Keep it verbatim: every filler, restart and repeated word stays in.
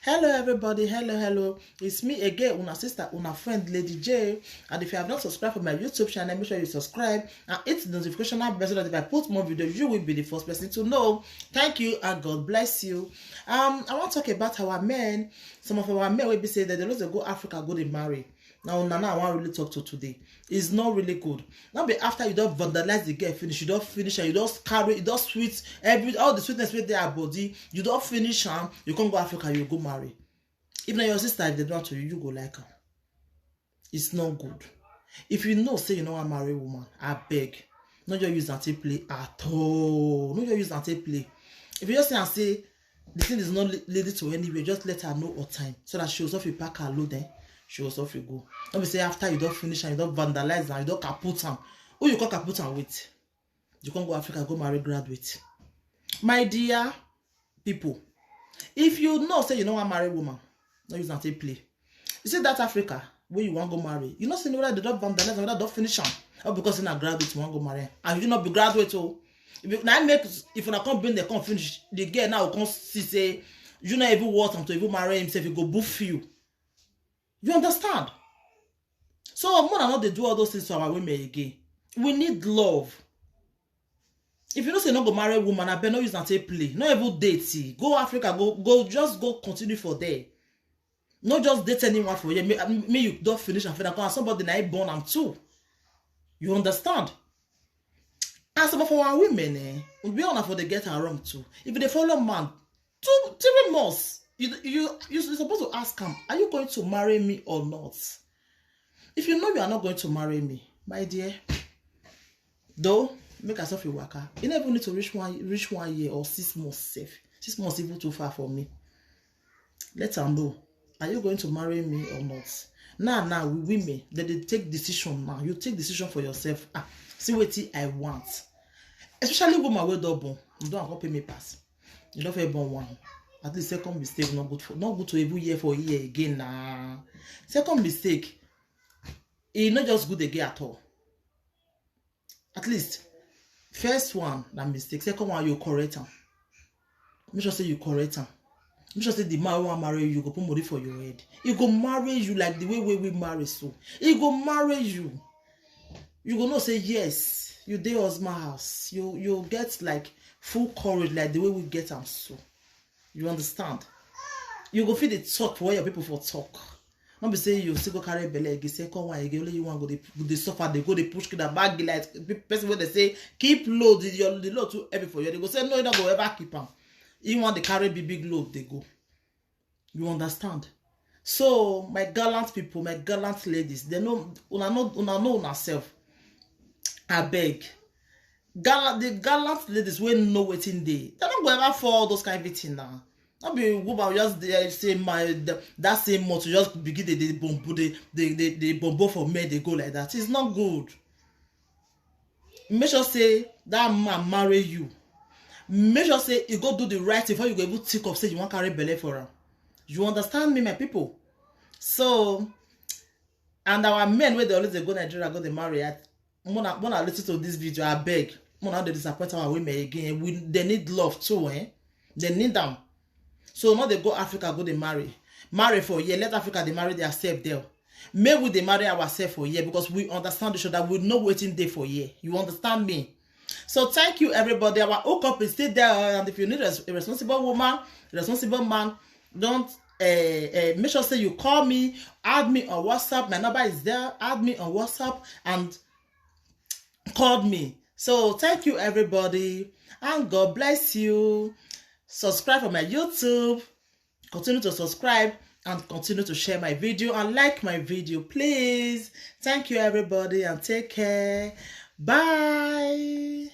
Hello everybody, hello, hello. It's me again, una sister, una friend, Lady J. And if you have not subscribed for my YouTube channel, make sure you subscribe and hit the notification bell so that if I put more video, you will be the first person to know. Thank you and God bless you. Um, I want to talk about our men. Some of our men will be say that they lose to go Africa, go dey marry. Now, na now I wan really talk to today. It's not really good. Not be after you don vandalize the girl finish, you don finish her, you don carry, you don sweet, every, all the sweetness wey dey her body, you don finish am, you come go Africa, you go marry. If na your sister, if they do am to you, you go like am. It's not good. If you know say you no wan marry woman, abeg, no just use am take play at all. No just use am take play. If you just see am say the thing is not le-, leading to anywhere, just let her know on time so that she will suffer pack her load, eh? She will suffer go. No be say after you don finish am, you don vandalize am, you don kaput am. Who you come kaput am with? You come go Africa, go marry graduate. My dear people, if you know say you no wan marry woman, no use am take play. You see that Africa where you wan go marry, you know say whether they don vandalize am, whether don finish am, or because na graduate you wan go marry am. And you no be graduate o. If you, na make, if una come bring dem come finish, the girl now come see say you no even worth am to even marry himself, e go boof you. You understand? So make una no dey do all those things to our women again. We need love. If you know say you no go marry woman, abeg no use am take play. No even date. Go Africa, go, go, just go continue for there. No just date anyone for here. Make, make you don finish and finish. Somebody na him born am too. You understand? And some of our women, eh, we be una for dey get am wrong too. If you dey follow man, two, three months, you, you, you suppose to ask am, "Are you going to marry me or not?" If you know you are not going to marry me, my dear, though, make I suffer waka. You no even need to reach one, reach one year or six months sef. Six months even too far for me. Let am know. Are you going to marry me or not? Now, now, we women, dem dey take decision now. You take decision for yourself. Ah, see wetin I want. Especially woman wey don born. You don come pay me pass. You don fit born one. At least second mistake, not good for, not good to even hear for ear again na. Second mistake, e no just good again at all. At least, first one na mistake, second one you correct am. Make sure say you correct am. Make sure say the man wey wan marry you go put money for your head. He go marry you like the way wey we marry so. He go marry you. You go know say yes, you dey husband house. You, you get, like, full courage like the way we get am so. You understand? You go fit dey talk for where your people for talk. No be say you still go carry belle again, second one again, only you wan go dey, go dey suffer, dey go dey push kid and bag like pe-, person wey dey say keep load, the, your, the load too heavy for you. They go say no, you no go ever keep am. You wan dey carry big, big load dey go. You understand? So my gallant people, my gallant ladies, they know una know, una know una self. Abeg, gallant, the gallant ladies wey know wetin dey, they no go ever fall those kind of thing now. No be woman just dey say my, the, that same month you just begin dey, dey bombo, dey, dey, dey, dey bombo for men, they go like that. It's not good. Make sure say that man marry you. Make sure say you go do the right thing before you go even think of say you wan carry belle for am. You understand me, my people? So, and our men wey dey always dey go Nigeria, go dey marry, I, mona, mona listen to this video, abeg. Mona dey disappoint our women again. We, they need love too, eh? They need am. So no dey go Africa, go dey marry. Marry for here. Let Africa dey marry their self there. Make we dey marry ourselves for here because we understand each other. We know wetin dey for here. You understand me? So thank you, everybody. Our hookup is still there. And if you need a, a responsible woman, responsible man, don't, uh, uh, make sure say you call me, add me on WhatsApp. My number is there. Add me on WhatsApp and call me. So thank you, everybody, and God bless you. Subscribe for my YouTube. Continue to subscribe and continue to share my video and like my video, please. Thank you, everybody, and take care. Bye.